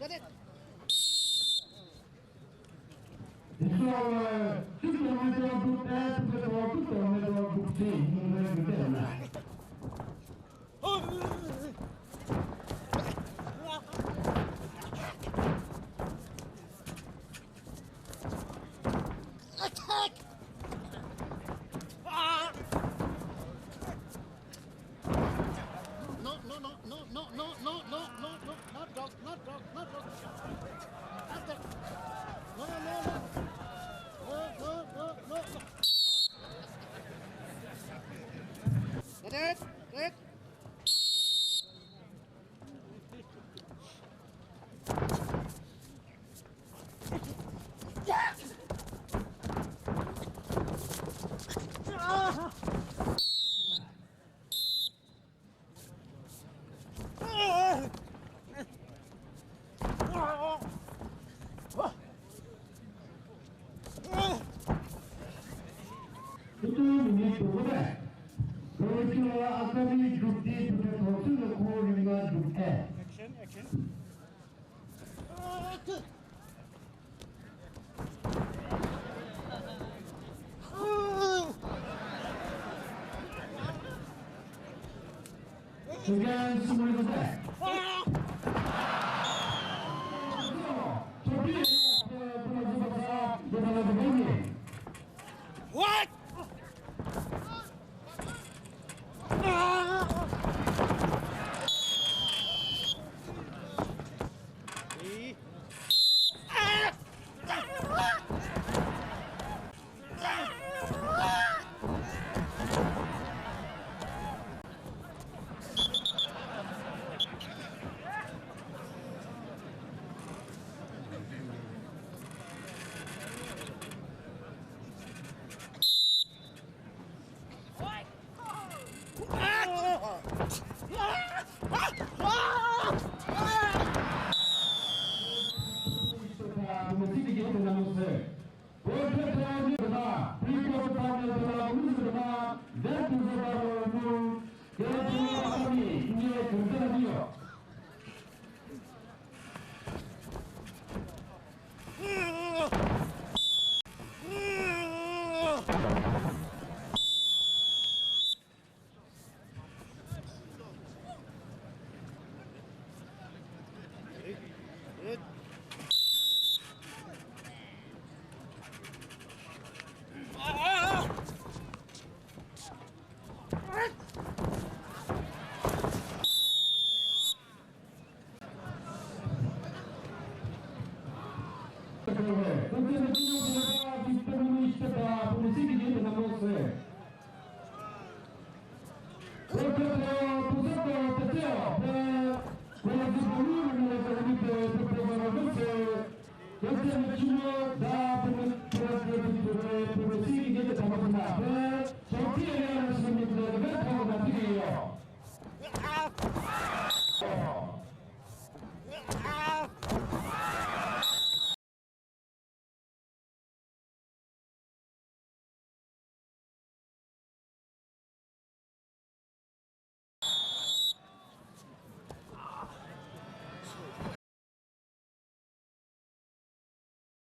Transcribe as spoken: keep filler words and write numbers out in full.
Got it. So, uh, two kilometer group A, two kilometer group C, you know, you know, Attack! Ah! No, no, no, no, not dog, not dog, not dog. Not dog. No, no, no. No, no, no, no, no. Get it? Get it? Itu minute dua. Kalau kita akan ni duty, duty kosong aku lima duty. Action, action. Again, somebody was there. What?